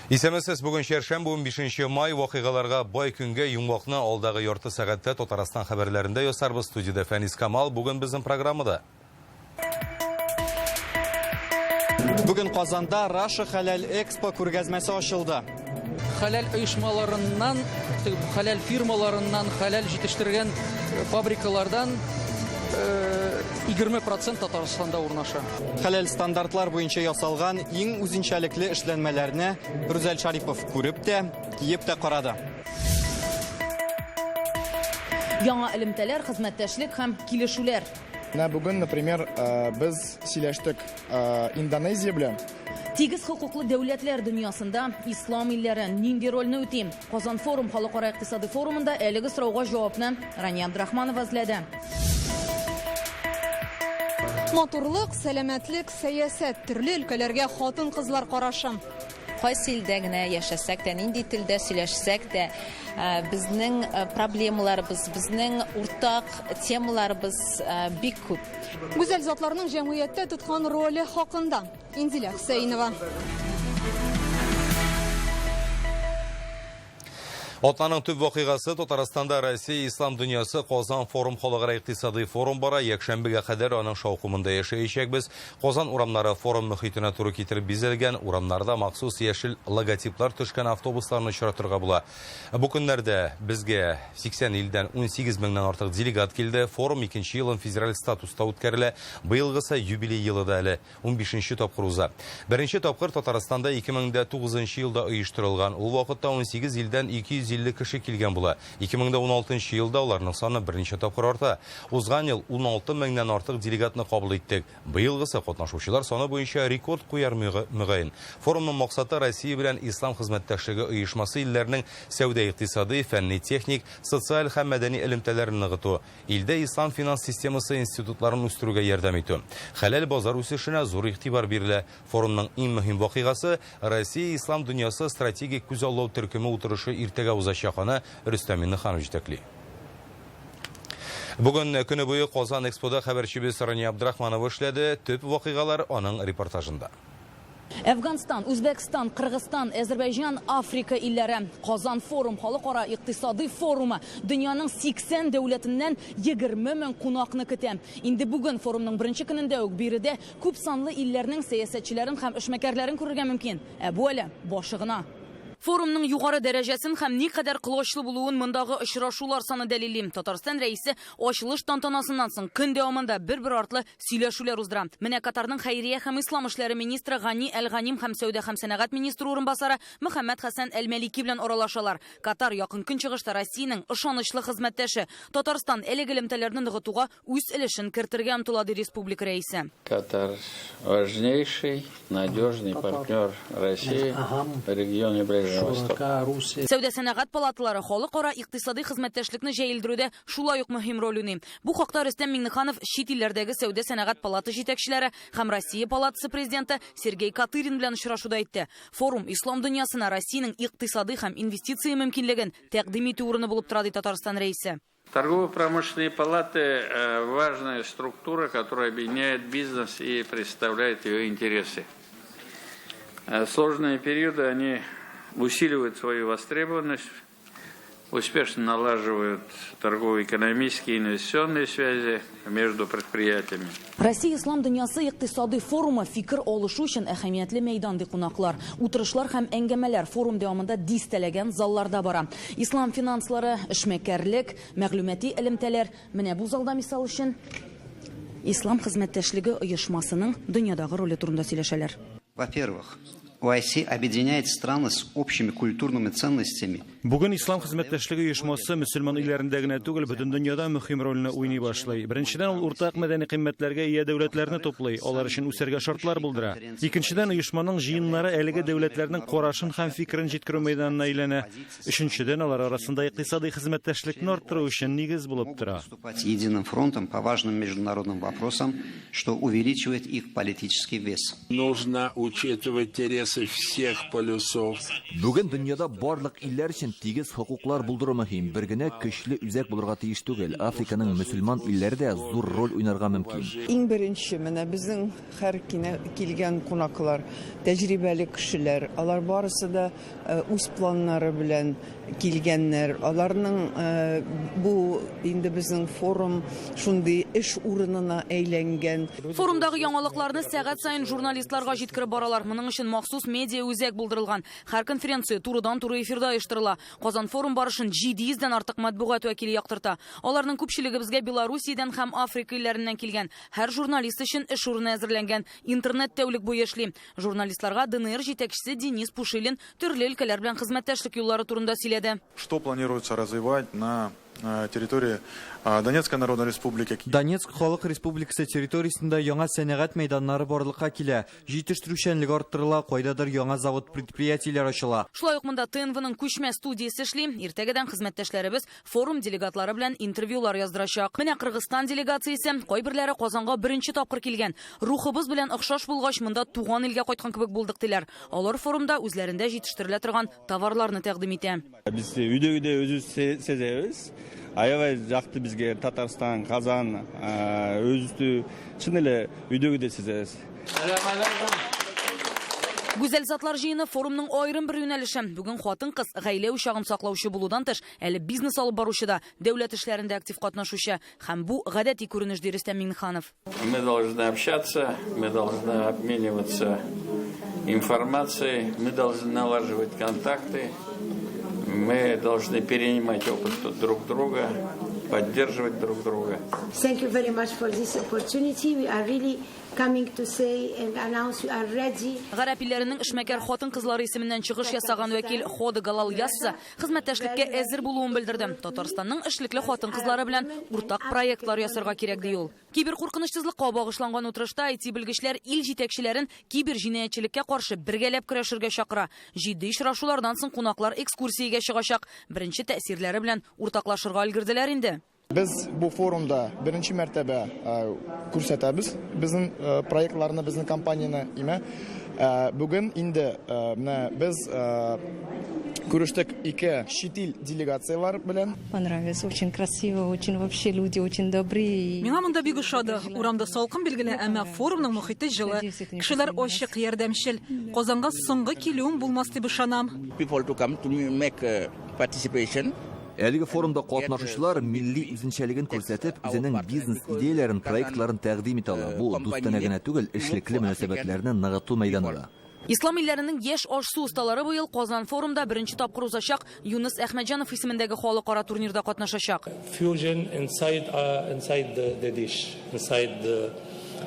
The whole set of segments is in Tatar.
Исәнмесез, бүген чәршәмбе 15 май вакыйгаларга бай көнгә йомгакны алдагы ярты сәгатьтә Татарстан хәбәрләрендә ясарбыз. Студиядә Фәнис Камал. Бүген безнең программада. Бүген Казанда Раша Хәләл Экспо күргәзмәсе ачылды. Хәләл оешмаларыннан, хәләл фирмаларыннан, хәләл җитештергән фабрикалардан 20% Татарстанда урнаша. Хәләл стандартлар буенча ясалган иң үзенчәлекле эшләнмәләрне Рүзәл Шарипов күреп тә, киеп тә карады. Яңа элемтәләр, хезмәттәшлек һәм килешүләр. Менә бүген, например, без сөйләштек Индонезия белән. Тигез хокуклы дәүләтләр дөньясында ислам илләре нинди рольне үти? Казан форум халыкара икътисадый форумында әлеге сорауга җавапны Рания Абдрахманова эзләде. Матурлык, сәламәтлек, сәясәт, төрле өлкәләргә хатын-кызлар карашы. Кайсы илдә генә яшәсәк тә, нинди телдә сөйләшсәк тә, безнең проблемаларыбыз, безнең уртак темаларыбыз бик күп. Гүзәл затларның җәмгыятьтә тоткан роле хакында Инзилә Хөсәенова. Атнаның төп вакыйгасы Татарстанда Россия Ислам дөньясы Казан форум халыкара икътисадый форум бара. Якшәмбегә кадәр аның шаукымында яшәячәкбез. Казан урамнары форум мөхитенә туры китереп бизәлгән. Урамнарда махсус яшел логотиплар төшкән автобусларны очратырга була. Бу көннәрдә безгә 80 илдән 18 меңнән артык делегат килде. Форум икенче елын федераль статуста үткәрелә. Быелгысы юбилей елы да әле. Унбишенче тапкыр уза. Беренче тапкыр Татарстанда 2009 елда оештырылган. Ул вакытта 18 илдән 250 кеше килгән була. 2016 елда аларның саны берничә тапкыр арта. Узган ел 16 меңнән артык делегатны кабул иттек. Быелгысы катнашучылар саны буенча рекорд куяр мөгаен. Форумның максаты Россия белән Ислам хезмәттәшлеге оешмасы илләренең сәүдә-икътисадый, фәнни-техник, социаль һәм мәдәни элемтәләрен ныгыту. Илдә ислам финанс системасы институтларын үстерүгә ярдәм итү. Хәләл базар үсешенә зур игътибар бирелә. Форумның иң мөһим вакыйгасы, Россия ислам дөньясы стратегик күзаллау төркеме утырышы иртәгә узачак, аны Рөстәм Миңнеханов җитәкли. Бүген көне буе Казан Экспода хәбәрчебез Рания Абдрахманова эшләде. Төп вакыйгалар аның репортажында. Әфганстан, Үзбәкстан, Кыргызстан, Әзербайҗан, Африка илләре. Казан форум халыкара икътисадый форумы дөньяның 80 дәүләтеннән 20 мең кунакны көтә. Инде бүген форумның беренче көнендә үк биредә күп санлы илләрнең сәясәтчеләрен һәм эшмәкәрләрен күрергә мөмкин. Ә бу әле башы гына. Форумның югары дәрәҗәсен һәм никадәр колачлы булуын мондагы очрашулар саны дәлилли. Татарстан Рәисе ачылыш тантанасыннан соң көн дәвамында бер-бер артлы Сөйләшүләр уздыра. Менә Катарның хәйрия һәм ислам эшләре министры Гани Әл-Ганим һәм сәүдә һәм сәнәгать министры урынбасары Мөхәммәд Хәсән Әл-Мәлики белән аралашалар. Катар, Якын Көнчыгышта Россиянең ышанычлы хезмәттәше. Татарстан әлеге элемтәләрне ныгытуга үз өлешен кертергә омтыла, ди республика Рәисе. Катар, важнейший, надежный партнер России в регионе Ближнего Востока. Сәүдә-сәнәгать палаталары халыкара икътисадый хезмәттәшлекне җәелдерүдә Шулай ук мөһим роль уйный. Бу хакта Рөстәм Миңнеханов чит илләрдәге сәүдә-сәнәгать палата җитәкчеләре һәм Россия палатасы президенты Сергей Катырин белән очрашуда әйтте. Форум ислам дөньясына Россиянең икътисадый һәм инвестиция мөмкинлеген тәкъдим итү урыны булып тора, ди Татарстан Рәисе. Торгово-промышленные палаты, важная структура, которая объединяет бизнес и представляет ее интересы. В сложные периоды они усиливают свою востребованность, успешно налаживают торгово-экономические и инвестиционные связи между предприятиями. Россия Ислам дөньясы икътисадый форумы фикер алышу өчен әһәмиятле мәйдан, ди кунаклар. Утырышлар һәм әңгәмәләр форум дәвамында дистәләгән залларда бара. Ислам финанслары, эшмәкәрлек, мәгълүмати элемтәләр. Менә бу залда, мисал өчен, Ислам хезмәттәшлеге оешмасының дөньядагы роле турында сөйләшәләр. Во-первых, OIC объединяет страны с общими культурными ценностями. Бүген Ислам хезмәттәшлеге оешмасы мөселман илләрендә генә түгел, бөтен дөньяда мөһим рольне уйный башлый. Беренчедән, ул уртак мәдәни кыйммәтләргә ия дәүләтләрне туплый, алар өчен үсәргә шартлар булдыра. Икенчедән, оешманың җыеннары әлеге дәүләтләрнең карашын һәм фикерен җиткерү мәйданына әйләнә. Өченчедән, алар арасында икътисадый хезмәттәшлекне арттыру өчен нигез булып тора. Единым фронтом по важным международным вопросам, что увеличивает их политический вес. Нужно учитывать интересы интересы всех полюсов. Бүген дөньяда барлык илләр өчен тигез хокуклар булдыру мөһим. Бер генә көчле үзәк булырга тиеш түгел. Африканың мөселман илләре дә зур роль уйнарга мөмкин. Иң беренче менә безнең һәр килгән кунаклар, тәҗрибәле кешеләр, алар барысы да үз планнары белән килгәннәр. Аларның бу инде безнең форум шундый эш урынына әйләнгән. Форумдагы яңалыкларны сәгать саен журналистларга җиткереп баралар. Моның өчен махсус медиа үзәк булдырылган. Һәр конференция турыдан-туры эфирда оештырыла. Казан форум барышын 700 дән артык матбугат вәкиле яктырта. Аларның күпчелеге безгә Белоруссиядән һәм Африка илләреннән килгән. Һәр журналист өчен эш урыны әзерләнгән. Интернет тәүлек буе эшли. Журналистларга ДНР җитәкчесе Денис Пушилин төрле өлкәләр белән хезмәттәшлек юллары турында сөйләде. Что планируется развивать на территории Донецкой Народной Республики? Донецк Халык Республикасы территориясендә яңа сәнәгать мәйданнары барлыкка килә. Җитештерүчәнлек арттырыла, кайдадыр яңа завод предприятиеләр ачыла. Шулай ук монда ТНВның күчмә студиясе эшли. Иртәгәдән хезмәттәшләребез форум делегатлары белән интервьюлар яздырачак. Менә Кыргызстан делегациясе, кайберләре Казанга беренче тапкыр килгән. Рухыбыз белән охшаш булгач, монда туган илгә кайткан кебек булдык диләр. Алар форумда үзләрендә җитештерелә торган товарларны тәкъдим итә. Биз үйдөгүдөй өзүбүз сезебиз. Аябай жакты бизге Татарстан, Казан, өзүбүздү чын эле үйдөгүдөй сезебиз. Гүзәл затлар җыены форумның аерым бер юнәлеше. Бүген хатын-кыз гаилә учагын саклаучы булудан тыш, әле бизнес алып баручы да, дәүләт эшләрендә актив катнашучы. Һәм бу гадәти күренеш, ди Рөстәм Миңнеханов. Мы должны общаться, мы должны обмениваться информацией, мы должны налаживать контакты, мы должны перенимать опыт друг друга, поддерживать друг друга. Thank you very much for this opportunity. We are really coming to say and announce we are ready. Гарәп илләренең эшмәкәр хатын-кызлары исеменнән чыгыш ясаган вәкил Хода Галал Ясса хезмәттәшлеккә әзер булуын белдерде. Татарстанның эшлекле хатын-кызлары белән уртак проектлар ясарга кирәк, ди ул. Кибер куркынычсызлыкка багышланган утырышта IT белгечләр ил җитәкчеләрен кибер җинаятьчелеккә каршы бергәләп көрәшергә чакыра. Җитди очрашулардан соң кунаклар экскурсиягә чыгачак. Беренче тәэсирләре белән уртаклашырга өлгерделәр инде. Без бу форумда беренче мәртәбә күрсәтәбез безнең проектларны, безнең компанияне име. Бүген инде менә без күрештек ике чит ил делегацияләр белән. Понравилось, очень красиво, очень вообще люди очень добрые. Миңа монда бик ошады. Урамда салкын билгеле, әмма форумның мохите җылы. Кешеләр ачык, ярдәмчел. Казанга соңгы килүем булмас дип ышанам. People to come to make participation. Әлеге форумда катнашучылар милли үзенчәлеген күрсәтеп, үзенең бизнес идеяләрен, проектларын тәкъдим итә ала. Бу дустанә генә түгел, эшлекле мөнәсәбәтләрне ныгыту мәйданы да. Ислам илләренең яшь аш-су осталары быел Казан форумда беренче тапкыр узачак Юныс Әхмәтҗанов исемендәге халыкара турнирда катнашачак. Fusion inside the dish, inside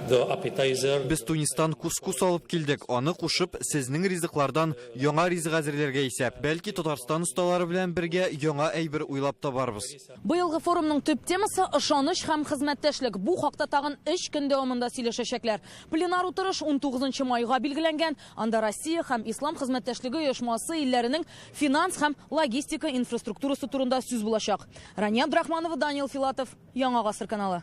the appetizer. Без Тунистан кускус алып килдек. Аны кушып, сезнең ризыклардан яңа ризык әзерләргә исәп. Бәлки Татарстан осталары белән бергә яңа әйбер уйлап табарбыз. Быелгы форумның төп темасы ышаныч һәм хезмәттәшлек. Бу хакта тагын 3 көн дәвамында сөйләшәчәкләр. Пленар утырыш 19 майга билгеләнгән. Анда Россия һәм Ислам хезмәттәшлеге оешмасы илләренең финанс һәм логистика инфраструктурасы турында сүз булачак. Рания Абдрахманова, Данил Филатов, Яңа Гасыр каналы.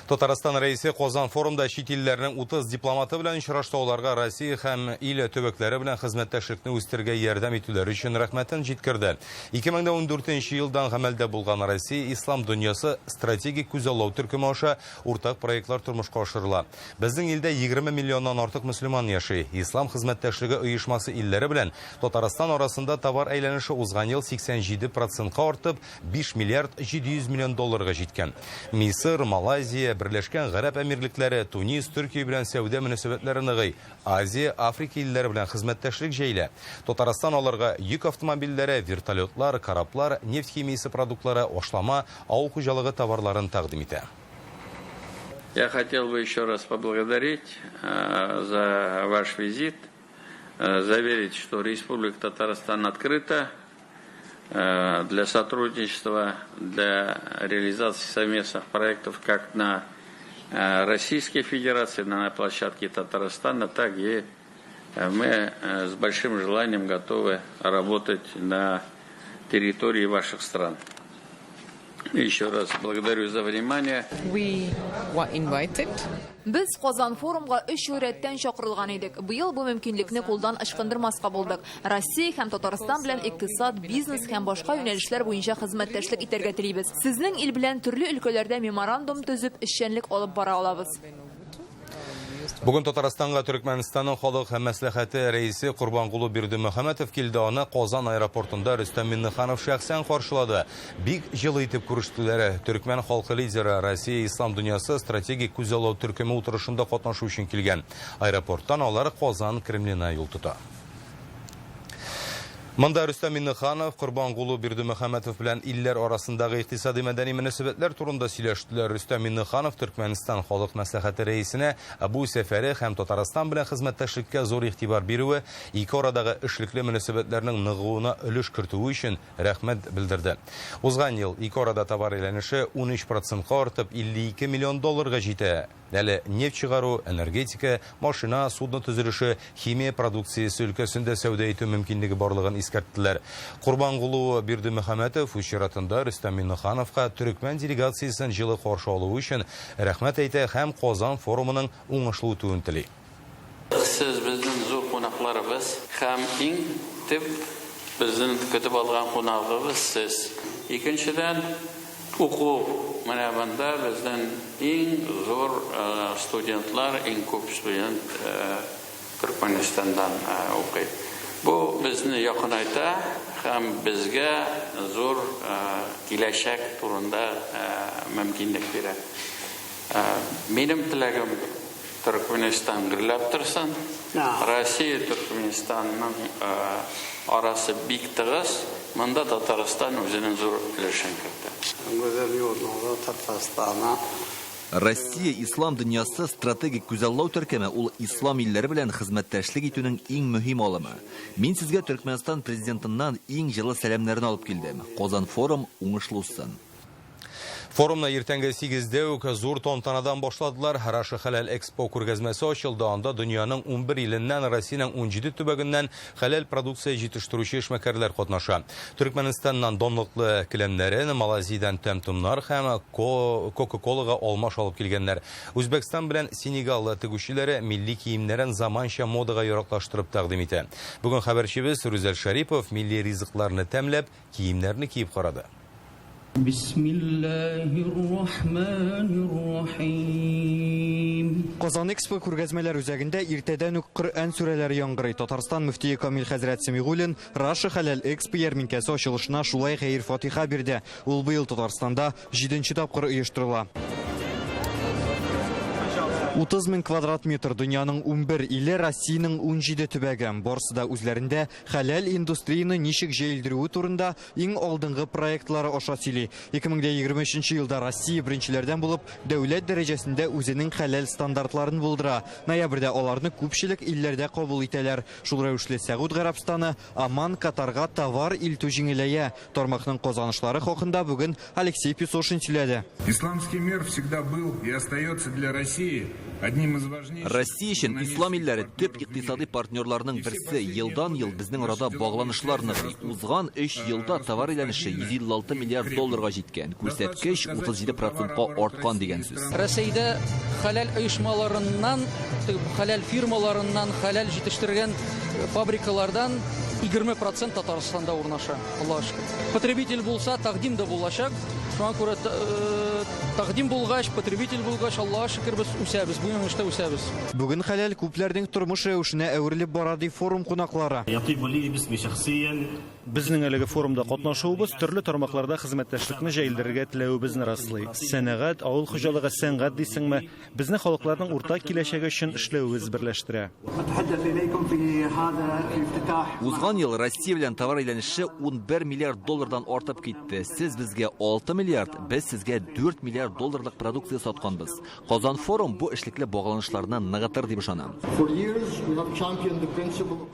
Татарстан рәисе Казан форумда чит илләрнең 30 дипломаты белән очрашты. Аларга Россия һәм ил төбәкләре белән хезмәттәшлекне үстерергә ярдәм итүләре өчен рәхмәтен җиткерде. 2014 елдан гамәлдә булган Россия Ислам дөньясы стратегик күзаллау төркеме аша уртак проектлар тормышка ашырыла. Безнең илдә 20 миллионнан артык мөселман яши. Ислам хезмәттәшлеге оешмасы илләре белән Татарстан арасында товар әйләнеше узган ел 87%-ка артып 5 миллиард 700 миллион долларга җиткән. Мисыр, Малайзия, Берләшкән Гарәп Әмирлекләре, Тунис, Төркия белән сәүдә мөнәсәбәтләре ныгый. Азия, Африка илләре белән хезмәттәшлек җәелә. Татарстан аларга йөк автомобильләре, вертолетлар, кораблар, нефть химиясе продуктлары, ашлама, авыл хуҗалыгы товарларын тәкъдим итә. Я хотел бы еще раз поблагодарить за ваш визит, заверить, что Республика Татарстан открыта для сотрудничества, для реализации совместных проектов как на Российской Федерации, на площадке Татарстана, так и мы с большим желанием готовы работать на территории ваших стран. Еще раз благодарю за внимание. We were invited. Без Казан форумга өч ел рәттән чакырылган идек. Быел бу мөмкинлекне кулдан ычкындырмаска булдык. Россия һәм Татарстан белән икътисад, бизнес һәм башка юнәлешләр буенча хезмәттәшлек итәргә телибез. Сезнең ил белән төрле өлкәләрдә меморандум төзеп, эшчәнлек алып бара алабыз. Бүген Татарстанга Төркмәнстанның халык мәслихәте рәисе Корбанкулы Бердымөхәммәтов килде. Аны Казан аэропортында Рөстәм Миңнеханов шәхсән каршылады. Бик җылы итеп күрештеләр. Төркмән халкы лидеры Россия Ислам дөньясы стратегик күзаллау төркеме утырышында катнашу өчен килгән. Аэропорттан алар Казан Кремленә юл тота. Монда Рөстәм Миңнеханов Корбанкулы Бердымөхәммәтов белән илләр арасындагы икътисади мәдәни мөнәсәбәтләр турында сөйләштеләр. Рөстәм Миңнеханов Төркмәнстан халык мәслихәте рәисенә бу сәфәре һәм Татарстан белән хезмәттәшлеккә зур игътибар бирүе, ике арадагы эшлекле мөнәсәбәтләрнең ныгуына өлеш кертүе өчен рәхмәт белдерде. Узган ел ике арада товар әйләнеше 13%ка артып 52 миллион долларга җитә. Әле нефть чыгару, энергетика, машина, судно төзелеше, химия продукциясе өлкәсендә сәүдә итү мөмкинлеге барлыгын искәрттеләр. Корбанкулы Бердымөхәммәтов үз чиратында Рөстәм Миңнехановка төркмән делегациясен җылы каршы алуы өчен рәхмәт әйтә һәм Казан форумының уңышлы үтүен тели. Сез безнең зур кунакларыбыз һәм иң төп безнең көтеп алган кунагыбыз сез. Икенчедән, уку менә монда безнең иң зур студентлар, иң күп студент Төркмәнстаннан укый. Бу безне якынайта һәм безгә зур киләчәк турында мөмкинлек бирә. Минем теләгем Төркмәнстан гөрләп торсын. Россия Төркмәнстанның арасы бик тыгыз. Монда Татарстан үзенең зур өлешен кертә. Гүзәл юллары Татарстана. Россия Ислам дөньясы стратегик күзаллау төркеме ул ислам илләре белән хезмәттәшлек итүнең иң мөһим алымы. Мин сезгә Төркмәнстан президентыннан иң җылы сәламнәрен алып килдем. Казан форум уңышлы узсын. Форумны иртәнге 8-дә үк зур тантанадан башладылар. Раша Хәләл Экспо күргәзмәсе ачылды. Анда дөньяның 11 иленнән, Россиянең 17 төбәгеннән хәләл продукция җитештерүче эшмәкәрләр катнаша. Төркмәнстаннан данлыклы келәмнәрен, Малайзиядән тәм-томнар һәм Кока-Колага алмаш алып килгәннәр. Үзбәкстан белән Сенегал тегүчеләре милли киемнәрен заманча модага яраклаштырып тәкъдим итә. Бүген хәбәрчебез Рүзәл Шарипов милли ризыкларны тәмләп, киемнәрне киеп карады. Бисмиллаһир-рахманир-рахим. Казан Экспо күргәзмәләр үзәгендә иртәдән үк Коръән сүрәләре яңгырый. Татарстан мөфтие Камил хәзрәт Сәмигуллин Раша Хәләл Экспо ярминкәсе ачылышына шулай хәер-фатиха бирде. Ул быел Татарстанда 7нче тапкыр оештырыла. 30 мең квадрат метр дөньяның 11 иле, Россиянең 17 төбәге. Барысы да үзләрендә хәләл индустрияне ничек җәелдерүе турында иң алдынгы проектлары аша сөйли. 2023 елда Россия беренчеләрдән булып дәүләт дәрәҗәсендә үзенең хәләл стандартларын булдыра. Ноябрьдә аларны күпчелек илләрдә кабул итәләр. Шул рәвешле Сәгуд Гарәбстаны, Оман, Катарга товар илтү җиңеләя. Тармакның казанышлары хакында бүген Алексей Песошин сөйләде. Исламский мир всегда был и остается для России одним из важнейших. Россия өчен ислам илләре төп икътисади партнерларның берсе. Елдан-ел безнең арада багланышлар ныгый. Узган 3 елда товар әйләнеше 156 миллиард долларга җиткән. Күрсәткеч 37%ка арткан дигән сүз. Рәсәйдә хәләл оешмаларыннан, хәләл фирмаларыннан, хәләл җитештергән фабрикалардан 20% Татарстанда урнаша. Аллаһ шөкер. Потребитель булса, тәкъдим дә булачак. Шуңа күрә тәкъдим булгач, потребитель булгач, Аллаһ шөкер, без үсәбез, бу юнәлештә үсәбез. Бүген хәләл күпләрнең тормыш рәвешенә әверелеп бара, ди форум кунаклары. Безнең әлеге форумда катнашуыбыз төрле тармакларда хезмәттәшлекне җәелдерергә теләвебезне раслый. Сәнәгать, авыл хуҗалыгы, сәнгать дисеңме, безне халыкларның уртак киләчәге өчен эшләвебез берләштерә. Узган ел Россия белән товар әйләнеше 11 миллиард доллардан артып китте. Сез безгә 6 миллиард, без сезгә 4 миллиард долларлык продукция сатканбыз. Казан форум бу эшлекле багланышларны ныгытыр дип ышанам.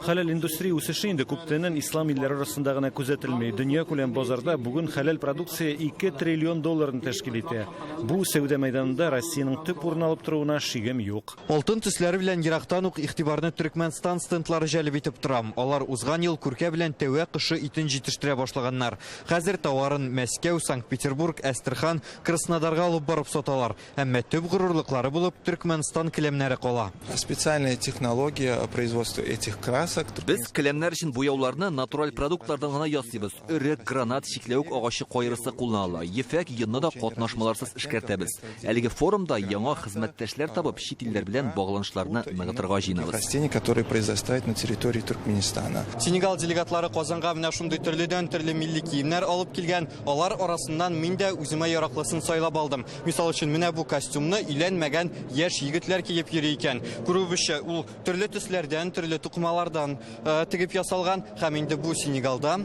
Хәләл индустрия үсеше инде күптәннән ислам илләре арасында гына күзәтелми. Дөнья күләм базарда бүген хәләл продукция 2 триллион долларны тәшкил итә. Бу сәүдә мәйданында Россиянең төп урын алып торуына шигем юк. Алтын төсләре белән ерактан ук игътибарны Төркмәнстан стендлары җәлеп итеп тора. Алар узган Узган ел күркә белән тәвә кошы итен җитештерә башлаганнар. Хәзер товарын Мәскәү, Санкт-Петербург, Әстерхан, Краснодарга алып барып саталар. Әмма төп горурлыклары булып Төркмәнстан келәмнәре кала. Специальная технология производства этих красок. Без келәмнәр өчен буяуларны натураль продуктлардан гына ясыйбыз. Өрек, гранат, чикләвек агачы кайрысы кулланыла. Ефәк, йонны да катнашмаларсыз эшкәртәбез. Әлеге форумда яңа хезмәттәшләр табып, чит илләр белән багланышларны ныгытырга җыенабыз. Растений, которые произрастают на территории Туркменистана. Сенегал делегатлары Казанга менә шундый төрледән-төрле милли киемнәр алып килгән. Алар арасыннан мин дә үземә яраклысын сайлап алдым. Мисал өчен, менә бу костюмны өйләнмәгән яшь егетләр киеп йөри икән. Күрүебезчә, ул төрле төсләрдән, төрле тукымалардан э, тегеп ясалган һәм инде бу Сенегалда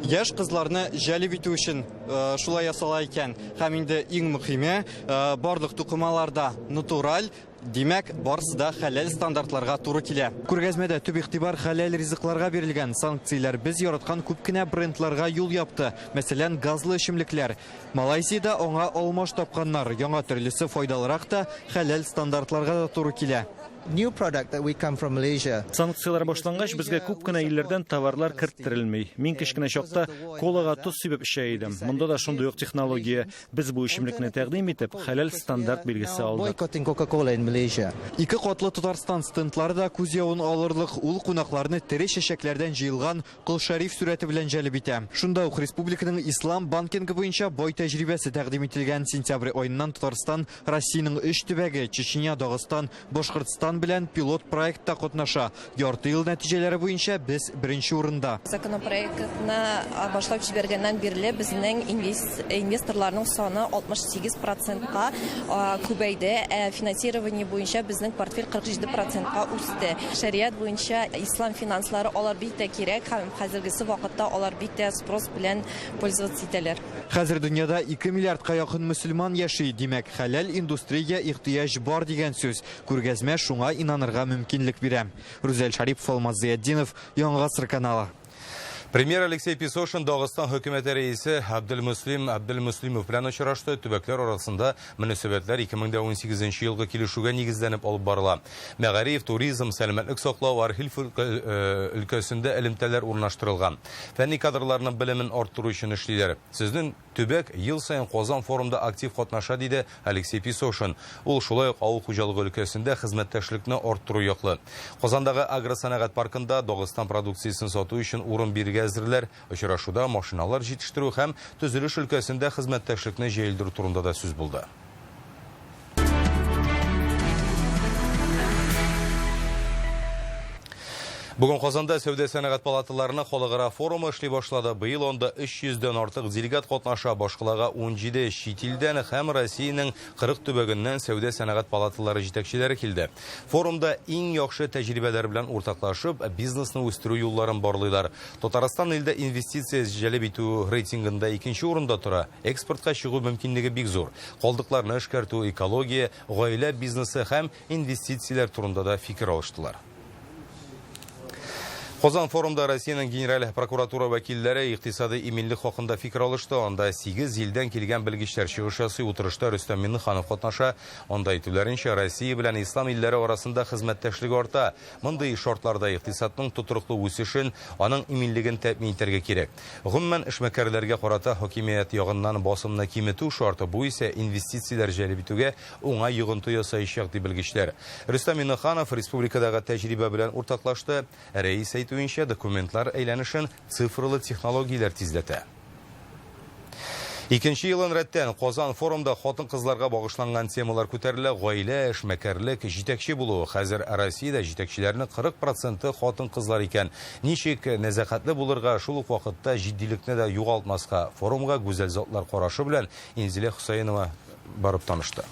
яшь кызларны җәлеп итү өчен э, шулай ясала икән. Һәм инде иң мөхиме, э, барлык тукымаларда натураль, Димәк, барысы да хәләл стандартларга туры килә. Күргәзмәдә төп игътибар хәләл ризыкларга бирелгән. Санкцияләр без яраткан күп кенә брендларга юл япты. Мәсәлән, газлы эчемлекләр. Малайзиядә аңа алмаш тапканнар. Яңа төрлесе файдалырак та, хәләл стандартларга да туры килә. New product that we come from Malaysia. Санкцияләр башлангач, безгә күп кенә илләрдән товарлар керттерелми. Мин кечкенә чакта колага тоз сибеп эчә идем. Монда да шундый ук технология. Без бу эчемлекне тәкъдим итеп, хәләл стандарт билгесе алдык. Ике катлы Татарстан стендлары да күз явын алырлык. Ул кунакларны тере чәчәкләрдән җыелган Кол Шәриф сурәте белән җәлеп итә. Шунда ук республиканың ислам банкингы буенча бай тәҗрибәсе тәкъдим ителгән. Сентябрь аеннан Татарстан Россиянең өч төбәге, Чечня, Дагыстан, Башкортстан белән пилот проектта катнаша. Ярты ел нәтиҗәләре буенча без беренче урында. Законопроектны башлап җибәргәннән бирле безнең инвесторларның саны 68 процентка күбәйде, ә финансирование буенча безнең портфель 47 процентка үсте. Шәрият буенча ислам финанслары алар бик тә кирәк һәм хәзергесе вакытта алар бик тә спрос белән пользоваться итәләр. Хәзер дөньяда 2 миллиардка якын мөселман яши, димәк, хәләл индустрия ихтыяҗ бар дигән сүз. Күргәзмә шуңа инанырга мөмкинлек бирә. Рүзәл Шарипов, Алмаз Зыятдинов, Яңа гасыр каналы. Премьер Алексей Песошин Дагыстан хөкүмәте рәисе Абделмөслим Абделмөслимов белән очрашты. Төбәкләр арасында мөнәсәбәтләр 2018 елгы килешүгә нигезләнеп алып барыла. Мәгариф, туризм, сәламәтлек саклау, архив э, өлкәсендә элемтәләр урнаштырылган. Фәнни кадрларның белемен арттыру өчен эшлиләр. Сезнең төбәк ел саен Казан форумда актив катнаша, диде Алексей Песошин. Ул шулай ук авыл хуҗалыгы өлкәсендә хезмәттәшлекне арттыру яклы. Казандагы агросәнәгать паркында Дагыстан продукциясен сату өчен урын бирергә әзерләр. Очрашуда машиналар җитештерү һәм төзелеш өлкәсендә хезмәттәшлекне җәелдерү турында да сүз булды. Бүген Казанда сәүдә-сәнәгать палаталарының халыкара форумы эшли башлады. Быел анда 300 дән артык делегат катнаша. Башкалага 17 чит илдән һәм Россиянең 40 төбәгеннән сәүдә-сәнәгать палаталары җитәкчеләре килде. Форумда иң яхшы тәҗрибәләр белән уртаклашып, бизнесны үстерү юлларын барлыйлар. Татарстан илдә инвестиция җәлеп итү рейтингында икенче урында тора. Экспортка чыгу мөмкинлеге бик зур. Калдыкларны эшкәртү, экология, гаилә бизнесы һәм инвестицияләр турында да фикер алыштылар. Казан форумда Россиянең Генераль прокуратура вәкилләре икътисадый иминлек хакында фикер алышты. Анда 8 илдән килгән белгечләр чыгыш ясый. Утырышта Рөстәм Миңнеханов катнаша. Анда әйтүләренчә, Россия белән ислам илләре арасында хезмәттәшлек арта. Мондый шартларда икътисадның тотрыклы үсешен, аның иминлеген тәэмин итәргә кирәк. Гомумән, эшмәкәрләргә карата хакимият ягыннан басымны киметү шарты, бу исә инвестицияләр җәлеп итүгә уңай йогынты ясаячак, ди белгечләр. Рөстәм Миңнеханов республикадагы тәҗрибә белән уртаклашты. Рәис әйтүенчә, документлар әйләнешен цифрлы технологияләр тизләтә. Икенче елын рәттән Казан форумда хатын-кызларга багышланган темалар күтәрелә. Гаилә, эшмәкәрлек, җитәкче булу. Хәзер Россиядә җитәкчеләрнең 40 проценты хатын-кызлар икән. Ничек нәзакәтле булырга, шул ук вакытта җитдилекне дә югалтмаска? Форумга гүзәл затлар карашы белән Инзилә Хөсәенова барып танышты.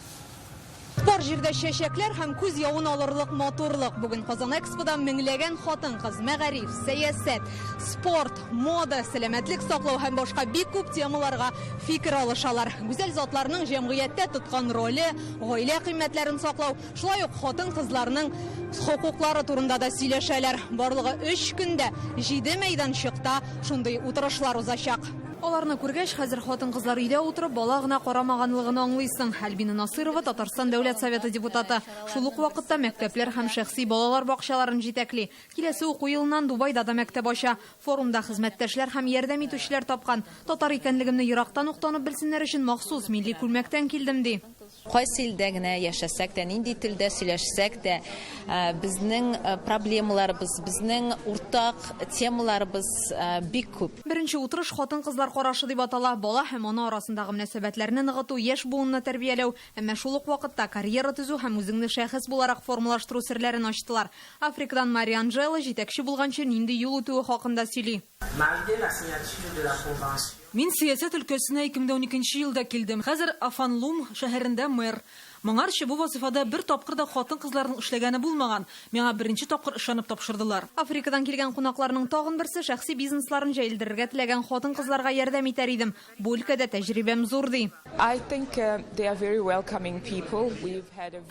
Бар җирдә чәчәкләр һәм күз явын алырлык матурлык. Бүген Казан Экспода меңләгән хатын-кыз мәгариф, сәясәт, спорт, мода, сәламәтлек саклау һәм башка бик күп темаларга фикер алышалар. Гүзәл затларның җәмгыятьтә тоткан роле, гаилә кыйммәтләрен саклау, Шулай ук хатын-кызларның хокуклары турында да сөйләшәләр. Барлыгы өч көндә җиде мәйданчыкта шундый утырышлар узачак. Аларны күргәч, хәзер хатын-кызлар өйдә утырып, бала гына карамаганлыгын аңлыйсың. Альбина Насырова, Татарстан Дәүләт Советы депутаты. Шул ук вакытта мәктәпләр һәм шәхси балалар бакчаларын җитәкли. Киләсе уку елыннан Дубайда да мәктәп ача. Форумда хезмәттәшләр һәм ярдәм итүчеләр тапкан. Татар икәнлегемне ерактан ук танып белсеннәр өчен махсус милли күлмәктән килдем, ди. Кайсы илдә генә яшәсәк тә, нинди телдә сөйләшсәк тә, безнең проблемаларыбыз, безнең уртак темаларыбыз бик күп. Беренче утырыш Хатын-кызлар карашы дип атала. Бала һәм ана арасындагы мөнәсәбәтләрне ныгыту, яшь буынны тәрбияләү, әмма шул ук вакытта карьера төзү һәм үзеңне шәхес буларак формалаштыру серләрен ачтылар. Африкадан Мари Анжела җитәкче булганчы нинди юл үтүе хакында сөйли. Мин сәясәт өлкәсенә 2012 нче елда килдем. Хәзер Афанлум шәһәрендә мэр. Моңарчы бу вазыйфада бер тапкыр да хатын-кызларның эшләгәне булмаган. Миңа беренче тапкыр ышанып тапшырдылар. Африкадан килгән кунакларның тагын берсе шәхси бизнесларын җәелдерергә теләгән хатын-кызларга ярдәм итәр идем. Бу өлкәдә тәҗрибәм зур, ди.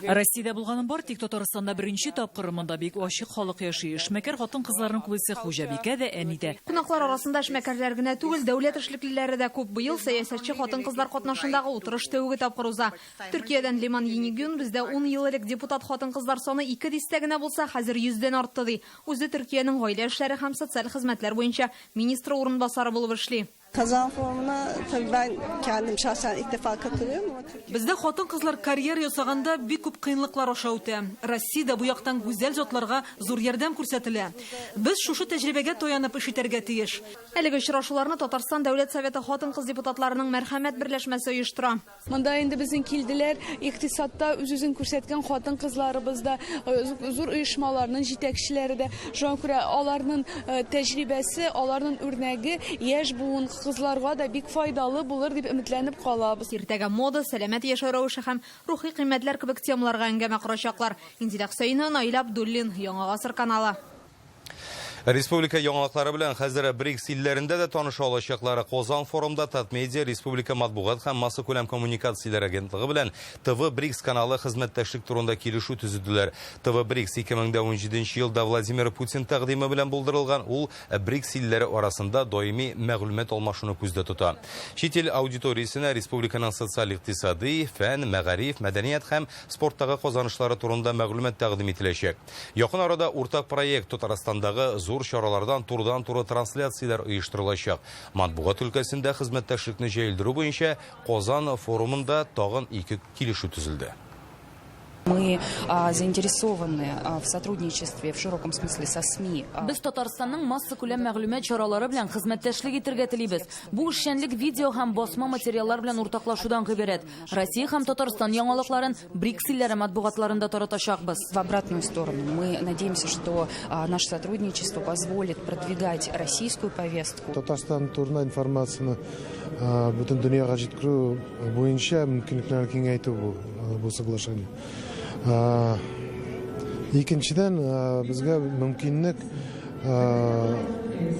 Россиядә булганым бар, тик Татарстанда беренче тапкыр. Монда бик ачык халык яши. Эшмәкәр хатын-кызларның күбесе хуҗабикә дә, әни дә. Кунаклар арасында эшмәкәрләр генә түгел, дәүләт эшлеклеләре дә күп. Быел сәясәтче хатын-кызлар катнашындагы утырыш тәүге тапкыр уза. Төркиядән Лиман Енигюн бездә ун ел элек депутат хатын-кызлар саны ике дистә генә булса, хәзер йөздән артты, ди. Үзе Төркиянең гаилә эшләре һәм социаль хезмәтләр буенча министры урынбасары булып эшли. Казан форумына tabii ben kendim şahsen ilk defa katılıyorum ama Türkiye... Бездә хатын-кызлар карьера ясаганда бик күп кыенлыклар аша үтә. Россиядә бу яктан гүзәл затларга зур ярдәм күрсәтелә. Без шушы тәҗрибәгә таянып эш итәргә тиеш. Әлеге очрашуларны Татарстан Дәүләт Советы хатын-кыз депутатларының Мәрхәмәт берләшмәсе оештыра. Монда инде безнең килделәр, икътисадта үз-үзен күрсәткән хатын-кызларыбыз да, зур оешмаларның җитәкчеләре дә. Шуңа күрә аларның тәҗрибәсе, аларның үрнәге яшь буын кызларга да бик файдалы булыр дип өметләнеп калабыз. Иртәгә мода, сәламәт яшәү рәвеше һәм рухи кыйммәтләр кебек темаларга әңгәмә корачаклар. Инзилә Хөсәенова, Наилә Абдуллин, Яңа Гасыр каналы. Республика яңалыклары белән хәзер БРИКС илләрендә дә таныша алачаклар. Казан форумда Татмедиа республика матбугат һәм массакүләм коммуникацияләр агентлыгы белән ТВ БРИКС каналы хезмәттәшлек турында килешү төзеделәр. ТВ БРИКС 2017 елда Владимир Путин тәкъдиме белән булдырылган. Ул БРИКС илләре арасында даими мәгълүмат алмашуны күздә тота. Чит ил аудиториясенә республиканың социаль-икътисади, фән, мәгариф, мәдәният һәм спорттагы казанышлары турында мәгълүмат тәкъдим ителәчәк. Якын арада уртак проект Татарстандагы зур чаралардан турыдан-туры трансляцияләр оештырылачак. Матбугат өлкәсендә хезмәттәшлекне җәелдерү буенча Казан форумында тагын ике килешү төзелде. Мы заинтересованы в сотрудничестве в широком смысле со СМИ. Без Татарстанның массакүләм мәгълүмат чаралары белән хезмәттәшлек итәргә телибез. Бу эшчәнлек видео һәм басма материаллар белән уртаклашудан гыйбарәт. Россия һәм Татарстан яңалыкларын БРИКС илләре матбугатларында таратачакбыз. В обратную сторону мы надеемся, что наше сотрудничество позволит продвигать российскую повестку. Татарстан турында информацияне бөтен дөньяга җиткерү буенча мөмкинлекләр киңәйтү бу соглашение. Икенчедән, безгә мөмкинлек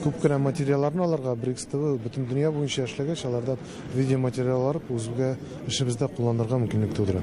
күп кенә материалларны алырга, БРИКС ТВ бөтен дөнья буенча эшләгәч, алардан видеоматериаллар үзебезгә эшебездә кулланырга мөмкинлек тудыра.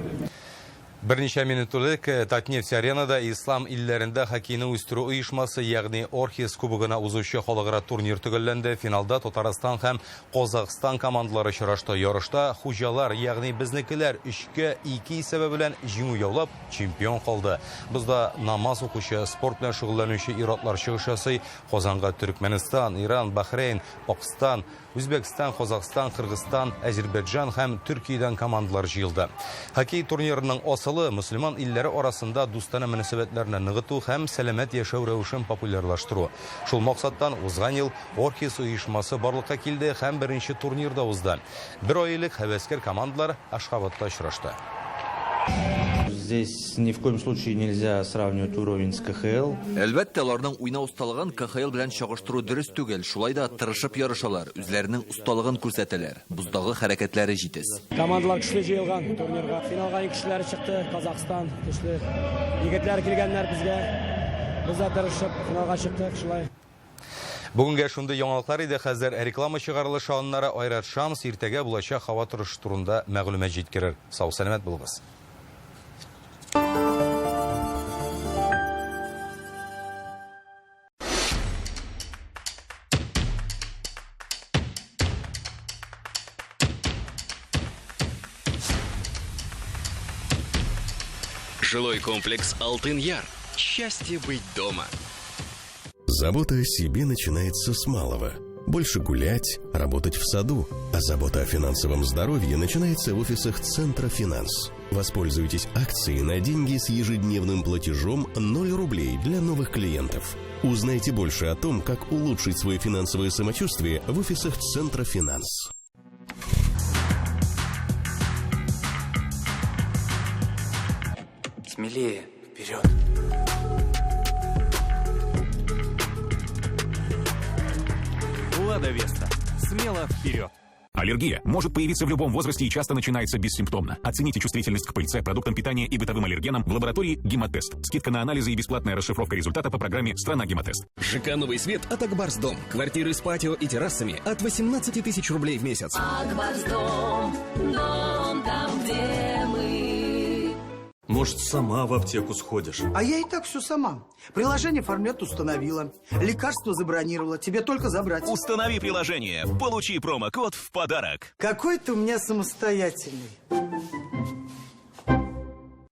Берничә минут элек Татнефть аренада Ислам илләрендә хоккейны үстерү оешмасы, ягъни Орхис кубогына узучы халыкара турнир төгәлләнде. Финалда Татарстан һәм Казахстан командалары очрашты. Ярышта хуҗалар, ягъни безнекеләр өчкә ике исәбе белән җиңү яулап чемпион калды. Бездә намаз укучы, спорт белән шөгыльләнүче ир-атлар чыгыш ясый. Казанга Төркмәнстан, Иран, Бахрейн, Пакистан, Үзбәкстан, Казахстан, Кыргызстан, Азербайджан һәм Төркиядән командалар җыелды. Хоккей турнирының асылы мөселман илләре арасында дустанә мөнәсәбәтләрне ныгыту һәм сәламәт яшәү рәвешен популярлаштыру. Шул максаттан узган ел Орхис оешмасы барлыкка килде һәм беренче турнирда узды. Бер ай элек һәвәскәр командалар Ашхабадта очрашты. Здесь ни в коем случае нельзя сравнивать уровень с КХЛ. Әлбәттә, аларның уйнау осталыгын КХЛ белән чагыштыру дөрес түгел. Шулай да тырышып ярышалар, үзләренең осталыгын күрсәтәләр. Боздагы хәрәкәтләре җитез. Командалар көчле җыелган турнирга. Финалга иң көчлеләре чыкты. Казахстан көчле. Егетләр килгәннәр безгә. Без дә тырышып финалга чыктык шулай. Бүгенгә шундый яңалыклар иде. Хәзер реклама чыгарылышы, аннары Айрат Шамс иртәгә булачак һава торышы турында мәгълүмат җиткерер. Сау сәламәт булыгыз. Жилой комплекс «Алтын Яр». Счастье быть дома. Забота о себе начинается с малого. Больше гулять, работать в саду. А забота о финансовом здоровье начинается в офисах Центра Финанс. Воспользуйтесь акцией на деньги с ежедневным платежом 0 рублей для новых клиентов. Узнайте больше о том, как улучшить свое финансовое самочувствие в офисах Центра Финанс. Смелее, вперед! Лада Веста. Смело вперед! Аллергия может появиться в любом возрасте и часто начинается бессимптомно. Оцените чувствительность к пыльце, продуктам питания и бытовым аллергенам в лаборатории «Гемотест». Скидка на анализы и бесплатная расшифровка результата по программе «Страна Гемотест». ЖК «Новый свет» от Акбарс Дом. Квартиры с патио и террасами от 18 тысяч рублей в месяц. Акбарс Дом, дом там, где мы. Может, сама в аптеку сходишь? А я и так все сама. Приложение Фармед установила. Лекарство забронировала. Тебе только забрать. Установи приложение. Получи промокод в подарок. Какой ты у меня самостоятельный.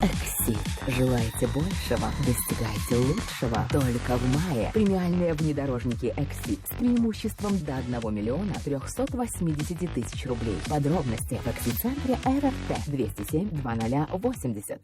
Exeed. Желаете большего? Достигайте лучшего. Только в мае. Премиальные внедорожники Exeed с преимуществом до 1 миллиона 380 тысяч рублей. Подробности в Exeed-центре РФТ 207 2080.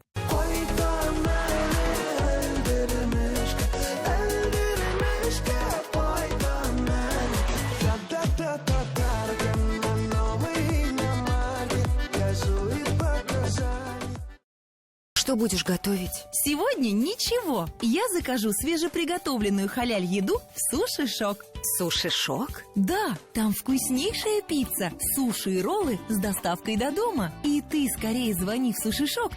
Что будешь готовить? Сегодня ничего. Я закажу свежеприготовленную халяль-еду в Суши-Шок. Суши-Шок? Да, там вкуснейшая пицца, суши и роллы с доставкой до дома. И ты скорее звони в Суши-Шок.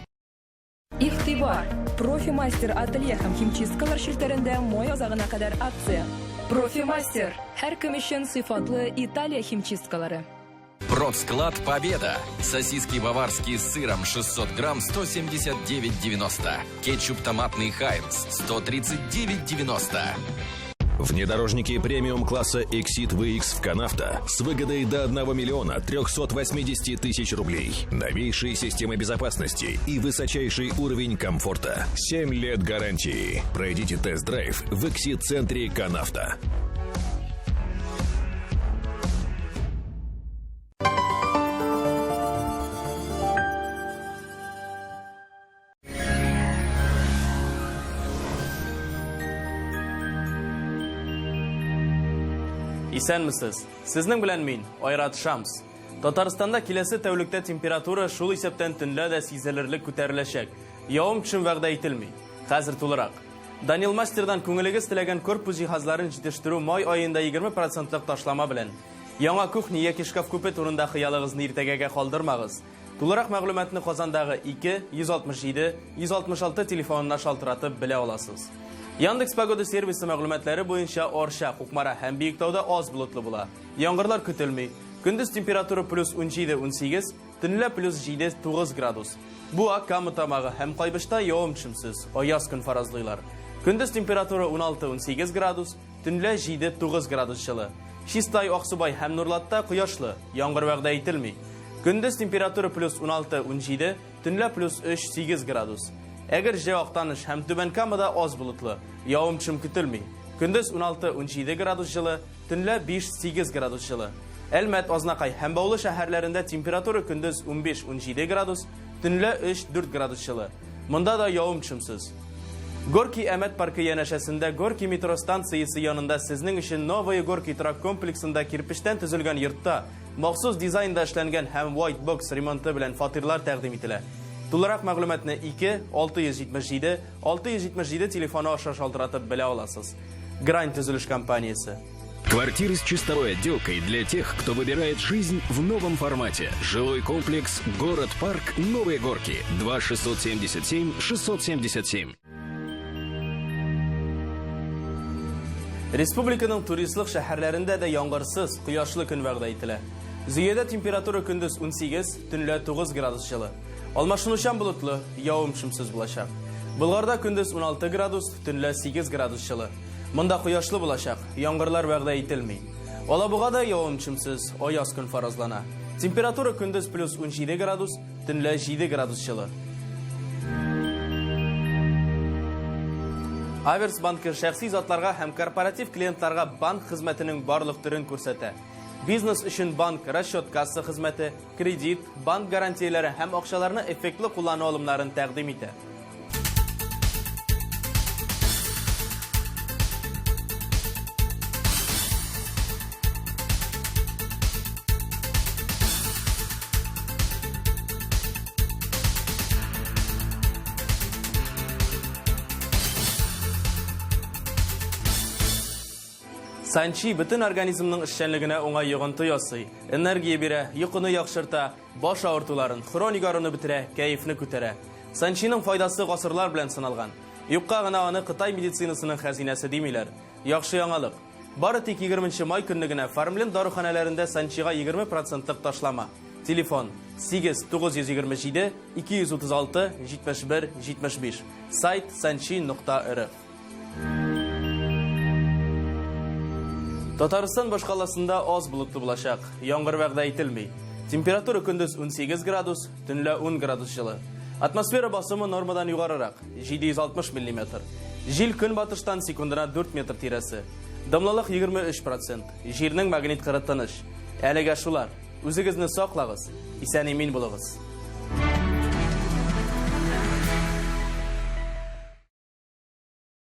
Игътибар! Профи-мастер ателье һәм химчисткалар челтәрендә май азагына кадәр акция. Профи-мастер. Һәркем өчен сыйфатлы Италия химчисткалары. Продсклад «Победа». Сосиски баварские с сыром 600 грамм 179,90. Кетчуп томатный «Хайнц» 139,90. Внедорожники премиум-класса Exeed VX в Канавто с выгодой до 1 миллиона 380 тысяч рублей. Новейшие системы безопасности и высочайший уровень комфорта. 7 лет гарантии. Пройдите тест-драйв в Exeed-центре Канавто. Исәнмесез. Сезнең белән мин, Айрат Шамс. Татарстанда киләсе тәүлектә температура шул исәптән төнлә дә сизелерлек күтәреләчәк. Явым-төшем вәгъдә ителми. Хәзер тулырак. Данил Мастердан күңелегез теләгән корпус җиһазларын җитештерү май аенда 20 процентлык ташлама белән. Яңа кухня яки шкаф-купе турында хыялыгызны иртәгәгә калдырмагыз. Тулырак мәгълүматны Казандагы 2 167 166 телефонына шалтыратып белә аласыз. Яндекс Погода сервисы мәгълүматлары буенча Орша, Кукмара һәм Биектауда аз болытлы була. Яңгырлар көтелми. Көндез температура плюс 17-18, төнлә плюс 7-9 градус. Буа, Кама Тамагы һәм Кайбычта явым-төшемсез, аяз көн фаразлыйлар. Көндез температура 16-18 градус, төнлә 7-9 градус җылы. Чистай, Аксубай һәм Нурлатта кояшлы, яңгыр вәгъдә ителми. Көндез температура плюс 16-17, төнлә плюс 3-8 градус. Әгерҗе, Актаныш һәм Түбән Камада аз болытлы, явым-төшем көтелми. Көндез 16-17 градус җылы, төнлә 5-8 градус җылы. Әлмәт, Азнакай һәм Баулы шәһәрләрендә температура көндез 15-17 градус, төнлә 3-4 градус җылы. Монда да явым-төшемсез. Горки Әмәт паркы янәшәсендә Горки метро станциясе янында сезнең өчен Новые Горки торак комплексында кирпечтән төзелгән йортта махсус дизайнда эшләнгән һәм white box ремонты белән фатирлар тәкъдим ителә. Тулырак мәгълүматны 2 677 677 телефоны аша шалтыратып белә аласыз. Грань төзелеш компаниясе. Квартиры с чистовой отделкой для тех, кто выбирает жизнь в новом формате. Жилой комплекс «Город-парк Новые Горки». 2 677 677. Республиканың туристлык шәһәрләрендә дә яңгырсыз, кояшлы көн вәгъдә ителә. Зөядә температура көндез 18, төнлә 9 градус җылы. Алмашынучан болытлы, явым-төшемсез булачак. Болгарда көндез 16 градус, төнлә 8 градус җылы. Монда кояшлы булачак, яңгырлар вәгъдә ителми. Алабугада явым-төшемсез, аяз көн фаразлана. Температура көндез плюс 17 градус, төнлә 7 градус җылы. Аверс банкы шәхси затларга һәм корпоратив клиентларга банк хезмәтенең барлык төрен күрсәтә. Бизнес өчен банк расчет касса хезмәте, кредит, банк гарантияләре һәм акчаларны эффектлы куллану алымнарын тәкъдим итә. Санчи бөтен организмның эшчәнлегенә уңай йогынты ясый, энергия бирә, йокыны яхшырта, баш авыртуларын, хроник аруны бетерә, кәефне күтәрә. Санчиның файдасы гасырлар белән сыналган. Юкка гына аны Кытай медицинасының хәзинәсе димиләр. Яхшы яңалык. Бары тик 20 май көнне генә Фармлен даруханәләрендә Санчига 20 процентлык ташлама. Телефон 8 927 236 71 75. Сайт sanchi.rf. Татарстан башкаласында аз болытлы булачак. Яңгыр вәгъдә ителми. Температура көндез 18 градус, төнлә 10 градус җылы. Атмосфера басымы нормадан югарырак, 760 миллиметр. Җил көнбатыштан секундына 4 метр тирәсе. Дымлылык 23%. Җирнең магнит кыры тыныч. Әлегә шулар. Үзегезне саклагыз, исән-имин булыгыз.